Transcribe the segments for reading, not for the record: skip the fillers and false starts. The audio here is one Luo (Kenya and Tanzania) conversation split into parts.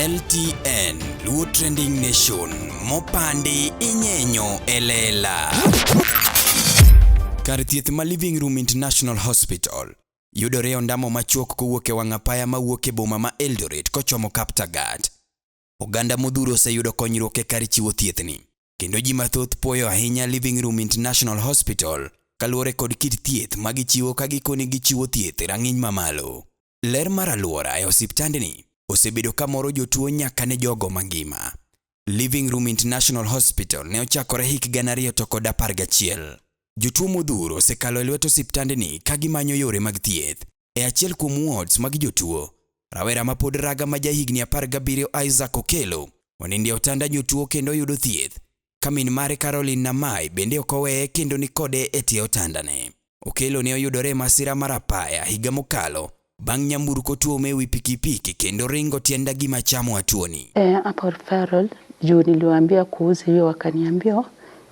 LTN Luo Trending Nation mopandi inyenyo e lela. Kar thieth ma Living Room International Hospital yudore e ondamo machuok kowuok e wang' apaya mawuok e boma ma Eldoret kochomo Kaptagat. Oganda modhuro oseyudo konyruok e kar chiwo thiethni, kendo ji mathoth puoyo ahinya Living Room International Hospital kaluwore kod kit thieth ma gichiwo ka gikoni gichiwo thieth e rang'iny mamalo. Ler mar alwora e osiptandni osebedo ka moro jotuo nyaka ne jogo mangima. Living Room International Hospital ne ochakore hik 2011. Jotuo modhuro osekalo e lwet osiptandni ka gimanyo yore mag thieth. E achiel kuom wards mag jotuo, rawera ma pod raga ma jahigni 17 Isaac Okello onindo e otanda jotuo kendo yudo thieth, ka min mare Caroline Namai bende ok oweye kendo ni kode e tie otandane. Okello ne oyudore e masira mar apaya higa mokalo bang' nyamburko tuome ewi pikipiki kendo ringo tienda gima chamo atuoni. Hapo referral juu niliwaambia kuhusu hiyo, wakaniambia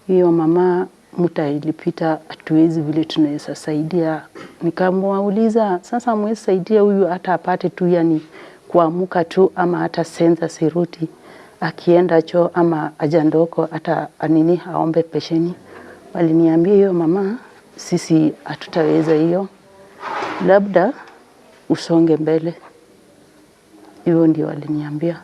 hiyo mama muta ilipita, hatuwezi vile tunaweza saidia. Nikamwauliza sasa, mwezi saidia huyu hata apate tu yani kuamuka tu ama hata sensa siruti, akienda choo ama haja ndogo hata nini aombe pesheni. Waliniambia hiyo mama, sisi hatutaweza hiyo, labda usonge mbele. Hivyo ndio waliniambia.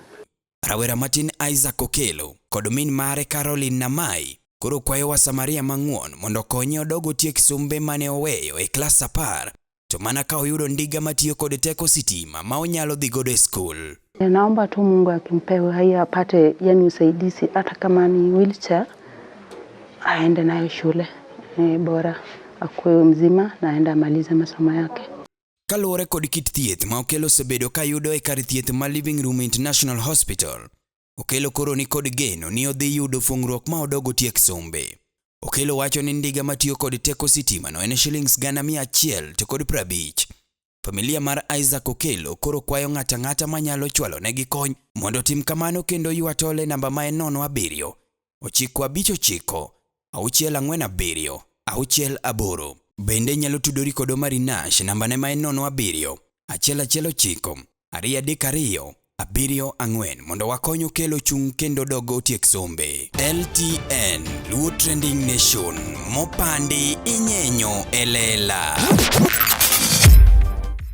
Rawera matin Isaac Okello kod min mare Caroline Namai koro kwayo wasamaria mang'won mondo okonye odog otiek sombe mane oweyo e klas 10 to mana ka oyudo ndiga matiyo kod teko sitima ma onyalo dhi godo e skul. Naomba tu Mungu akimpe uhai apate yani usaidizi hata kama ni wheelchair aende nayo shule. Bora akuwe mzima na aende amalize masomo yake. Kaluwore kod kit thieth ma Okello osebedo ka yudo e kar thieth ma Living Room International Hospital, Okello koro ni kod geno ni odhi yudo fuong'ruok ma odog otiek sombe. Okello wacho ni ndiga matiyo kod teko sitima no en shillings 150,000. Familia mar Isaac Okello koro kwayo ng'ato ang'ata manyalo chwalo negi kony mondo otim kamano kendo ywa tol e namba ma en 07 9 5 9 6 4 7 6 8. Bende inyalo tudori kod Omari Nash namba ne ma en 0 7 1 1 9 2 3 2 7 4 mondo wakony Okello chung' kendo dog otiek sombe. LTN Luo Trending Nation mopandi inyenyo e lela.